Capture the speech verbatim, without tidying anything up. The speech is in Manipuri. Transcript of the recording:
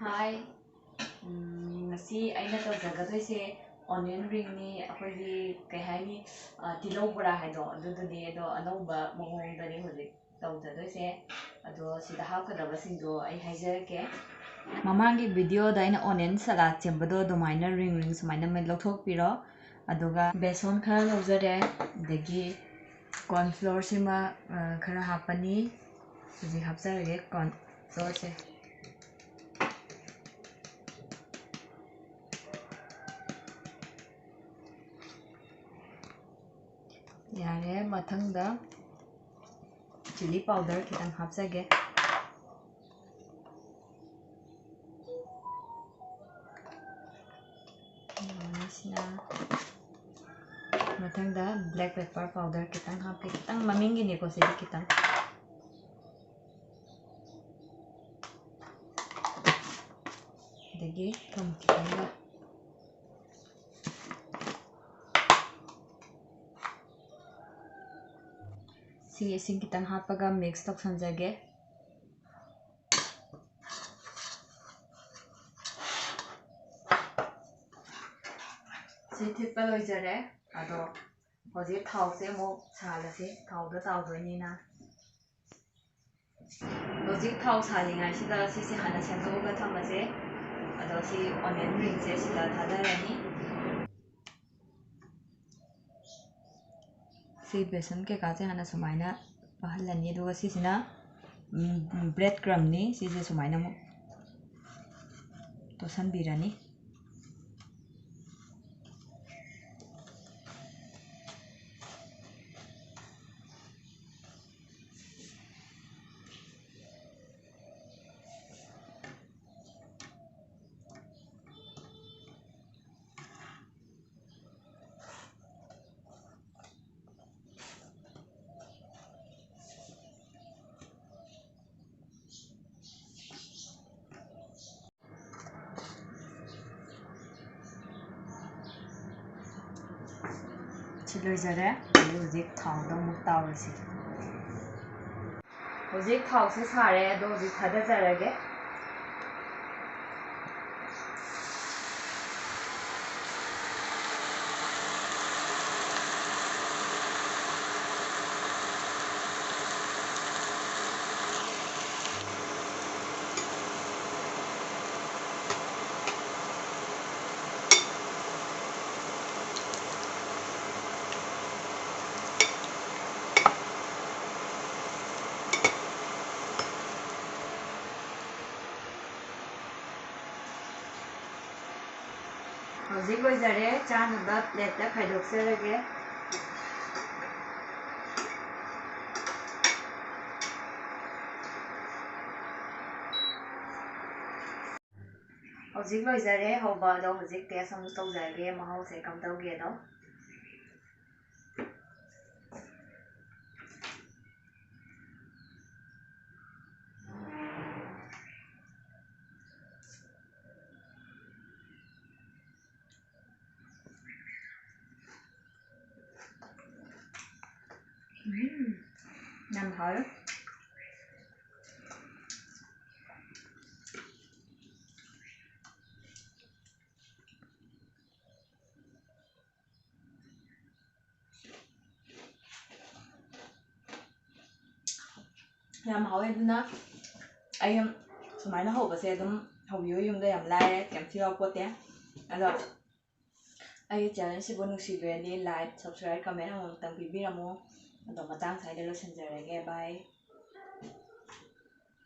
ꯍꯥꯏ꯫ ꯎꯝ, ꯉꯁꯤ ꯑꯩꯅ ꯇꯧꯖꯒꯗꯣꯏꯁꯦ onion ringꯅꯤ꯫ ꯑꯩꯈꯣꯏꯒꯤ, ꯀꯩ ꯍꯥꯏꯅꯤ, ꯑ, ꯇꯤꯜꯍꯧ ꯕꯣꯔꯥ ꯍꯥꯏꯗꯣ ꯑꯗꯨꯗꯨꯅꯤ꯫ ꯑꯗꯣ ꯑꯅꯧꯕ ꯃꯑꯣꯡꯗꯅꯤ ꯍꯧꯖꯤꯛ ꯇꯧꯖꯗꯣꯏꯁꯦ꯫ ꯑꯗꯣ ꯁꯤꯗ ꯍꯥꯞꯀꯗꯕꯁꯤꯡꯗꯣ ꯑꯩ ꯍꯥꯏꯖꯔꯛꯀꯦ꯫ ꯃꯃꯥꯡꯒꯤ videoꯗ ꯑꯩꯅ onion salad ꯁꯦꯝꯕꯗꯣ ꯑꯗꯨꯃꯥꯏꯅ ring ring ꯁꯨꯃꯥꯏꯅ ꯃꯩ ꯂꯧꯊꯣꯛꯄꯤꯔꯣ꯫ ꯑꯗꯨꯒ ꯕꯦꯁꯣꯟ ꯈꯔ ꯂꯧꯖꯔꯦ, ꯑꯗꯒꯤ corn flourꯁꯤꯃ, ꯑ, ꯈꯔ ꯍꯥꯞꯄꯅꯤ꯫ ꯍꯧꯖꯤꯛ ꯍꯥꯞꯆꯔꯒꯦ corn flourꯁꯦ꯫ ꯌꯥꯔꯦ, ꯃꯊꯪꯗ chilli powder ꯈꯤꯇꯪ ꯍꯥꯞꯆꯒꯦ꯫ ꯁꯤꯅ ꯃꯊꯪꯗ black pepper powder ꯈꯤꯇꯪ ꯍꯥꯞꯀꯦ, ꯈꯤꯇꯪ ꯃꯃꯤꯡꯒꯤꯅꯤꯀꯣ ꯁꯤꯗꯤ, ꯈꯤꯇꯪ꯫ ꯑꯗꯒꯤ ꯊꯨꯝ ꯈꯤꯇꯪꯒ꯫ ꯁꯤ ꯏꯁꯤꯡ ꯈꯤꯇꯪ ꯍꯥꯞꯄꯒ mix ꯇꯧꯁꯟꯖꯒꯦ꯫ ꯁꯤ ꯊꯤꯠꯄ ꯂꯣꯏꯖꯔꯦ꯫ ꯑꯗꯣ ꯍꯧꯖꯤꯛ ꯊꯥꯎꯁꯦ ꯑꯃꯨꯛ ꯁꯥꯍꯜꯂꯁꯤ, ꯊꯥꯎꯗ ꯇꯥꯎꯗꯣꯏꯅꯤꯅ꯫ ꯍꯧꯖꯤꯛ ꯊꯥꯎ ꯁꯥꯍꯜꯂꯤꯉꯩꯁꯤꯗ ꯁꯤꯁꯦ ꯍꯥꯟꯅ ꯁꯦꯝꯗꯣꯛꯑꯒ ꯊꯝꯃꯁꯦ꯫ ꯑꯗꯣ ꯁꯤ onion ringꯁꯦ ꯁꯤꯗ ꯊꯥꯗꯔꯅꯤ꯫ ꯁꯤ ꯕꯦꯁꯟ ꯀꯩꯀꯥꯁꯦ ꯍꯥꯟꯅ ꯁꯨꯃꯥꯏꯅ ꯄꯥꯍꯜꯂꯅꯤ꯫ ꯑꯗꯨꯒ ꯁꯤꯁꯤꯅ, ꯎꯝ, bread crumbꯅꯤ꯫ ꯁꯤꯁꯦ ꯁꯨꯃꯥꯏꯅ ꯑꯃꯨꯛ ꯇꯣꯠꯁꯟꯕꯤꯔꯅꯤ꯫ ꯁꯤ ꯂꯣꯏꯖꯔꯦ꯫ ꯑꯗꯩ ꯍꯧꯖꯤꯛ ꯊꯥꯎꯗ ꯑꯃꯨꯛ ꯇꯥꯎꯔꯁꯤ꯫ ꯍꯧꯖꯤꯛ ꯊꯥꯎꯁꯦ ꯁꯥꯔꯦ, ꯑꯗꯣ ꯍꯧꯖꯤꯛ ꯊꯥꯗꯖꯔꯒꯦ꯫ ꯍꯧꯖꯤꯛ ꯂꯣꯏꯖꯔꯦ, ꯆꯥꯅꯕ ꯄ꯭ꯂꯦꯠꯇ ꯈꯥꯏꯗꯣꯛꯆꯔꯒꯦ꯫ ꯍꯧꯖꯤꯛ ꯂꯣꯏꯖꯔꯦ ꯍꯧꯕ ꯑꯗꯣ, ꯍꯧꯖꯤꯛ ꯇꯦꯁ ꯑꯃꯨꯛ ꯇꯧꯖꯔꯒꯦ, ꯃꯍꯥꯎꯁꯦ ꯀꯝꯗꯧꯒꯦꯗꯣ꯫ ꯎꯝ, ꯌꯥꯝ ꯍꯥꯎꯋꯦ꯫ ꯌꯥꯝ ꯍꯥꯎꯋꯦ꯫ ꯑꯗꯨꯅ ꯑꯩ ꯁꯨꯃꯥꯏꯅ ꯍꯧꯕꯁꯦ ꯑꯗꯨꯝ ꯍꯧꯕꯤꯌꯨ, ꯌꯨꯝꯗ ꯌꯥꯝ ꯂꯥꯏꯔꯦ, ꯀꯩꯝꯇ ꯌꯥꯎꯄꯣꯠꯇꯦ꯫ ꯑꯗꯣ ꯑꯩꯒꯤ ꯆꯦꯅꯦꯜꯁꯤꯕꯨ ꯅꯨꯡꯁꯤꯕꯤꯔꯗꯤ like, subscribe, comment ꯑꯃꯃꯝꯇꯪ ꯄꯤꯕꯤꯔꯝꯃꯣ꯫ ꯑꯗꯣ ꯃꯇꯥꯡ ꯁ꯭ꯋꯥꯏꯗ ꯂꯣꯏꯁꯤꯟꯖꯔꯒꯦ꯫ Bye꯫